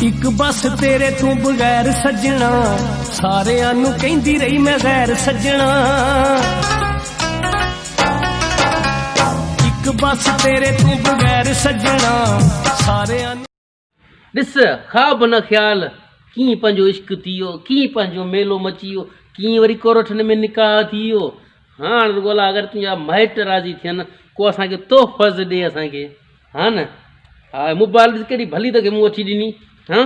ਇੱਕ ਬਸ ਤੇਰੇ ਤੋਂ ਬਗੈਰ ਸੱਜਣਾ, ਸਾਰਿਆਂ ਨੂੰ ਕਹਿੰਦੀ ਰਹੀ ਮੈਂ ਗੈਰ ਸੱਜਣਾ। ਇੱਕ ਬਸ ਤੇਰੇ ਤੋਂ ਬਗੈਰ ਸੱਜਣਾ, ਸਾਰਿਆਂ ਨੂੰ। ڏس خواب نه خيال، ڪيئن پنهنجو عشق ٿي ويو، ڪيئن پنهنجو ميلو مچي ويو، ڪيئن وري ڪورٺن ۾ نڪاح ٿي ويو. هاڻ رڳو الا اگر تنهنجا مائٽ راضي ٿين، ڪو اسان کي تحفظ ڏي اسان کي. ها نه ها موبائل ڏس ڪهڙي ڀلي توکي مون وٺي ڏني. ها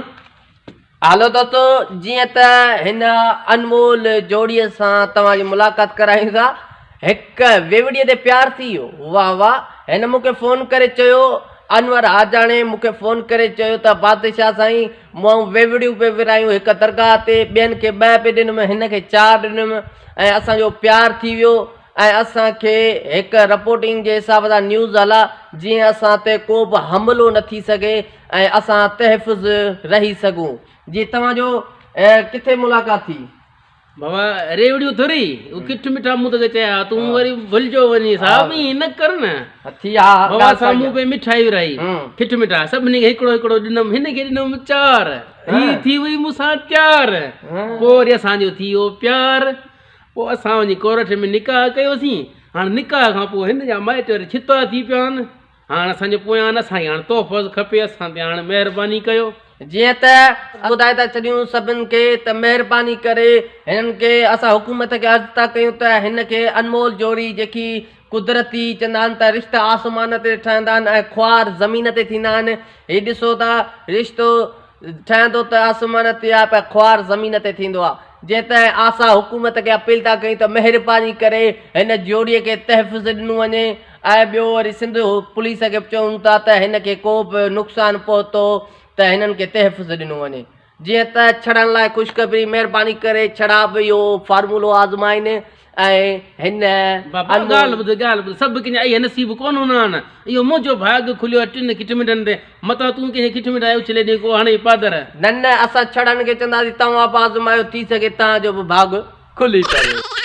هلو دوستو جيئن ته هن انمول جوڙي سان توهان جي ملاقات ڪرايون ٿا. هڪ ويوڙي تي پيار ٿي ويو. واه واه هن مون کي فون ڪري چيو انور حاجاڻي مون کي فون ڪري چيو ته بادشاهه سائين مون ويوڙيون پئي ورهايون هڪ درگاهه تي ٻين کي ٻه پئي ڏنم هن کي چار ڏنم ۽ اسان جو پيار ٿي ويو ۽ اسان کي هڪ رپورٽنگ جي حساب سان نيوز هلا جيئن اسان تي ڪو به حملو نه ٿي سگهي ۽ اسان تحفظ رهي سگهون. جي توهان جو ڪٿي ملاقات ٿي؟ بابا ريوڙيون ٿوري او کٽ مٺا مون توکي چيا تون وري ڀلجو وڃي صاحب ائين نه ڪر نه ٿي ها بابا سامهون پئي مٺائي ورهائي کٽ مٺا سڀني کي هڪڙو هڪڙو ڏنم هن کي ڏنم چار هي ٿي وئي مون سان تيار پوء وري اسان جو ٿي ويو پيار پوء اسان وڃي ڪورٺ ۾ نڪاح ڪيوسين هاڻ نڪاح کان پوء هن جا مائٽ وري ڇتا ٿي پيا آهن هاڻ اسان جو پويان نه سائين هاڻ تحفظ کپي اسان تي هاڻ مهرباني ڪيو. جيئن ته ٻڌائي ٿا ڇڏيون سڀن کي ته مهرباني ڪري هنن کي اسان حڪومت کي عرض ٿا ڪيون ته هن کي انمول جوڙي جيڪي قدرتي چوندا آهن ته رشتا آسمان تي ٺهندا آهن ۽ خوار زمين تي ٿيندا آهن هي ڏسو ته رشتو ٺهندو ته آسمان تي آهي پر خوار زمين تي ٿيندو آهي جنهن ته آسان حڪومت کي اپيل ٿا ڪيون ته مهرباني ڪري هن جوڙي کي تحفظ ڏنو وڃي ۽ ٻيو وري سنڌ پوليس کي به چئون ٿا ته هن کي ڪو به نقصان پهتو ته هنن کي تحفظ ڏنو وڃي جيئن ته ڇڙن لاء خوشخبري مهرباني ڪري ڇڙا به اهو فارمولو آزمائين ۽ هن بابا ڳالهه ٻڌ ڳالهه ٻڌ سڀ ڪنهن جا اهي نصيب ڪونه هوندا آهن اهو منهنجو ڀاڳ کليو آهي ٽن کٽمٺن تي متان تون ڪنهن کي کٽمٺائي اڇلي ڏين ڪو هڻي پادر. نه نه اسان ڇڙن کي چونداسين توهان به آزمايو ٿي سگهي توهان جو به ڀاڳ کلي پوي.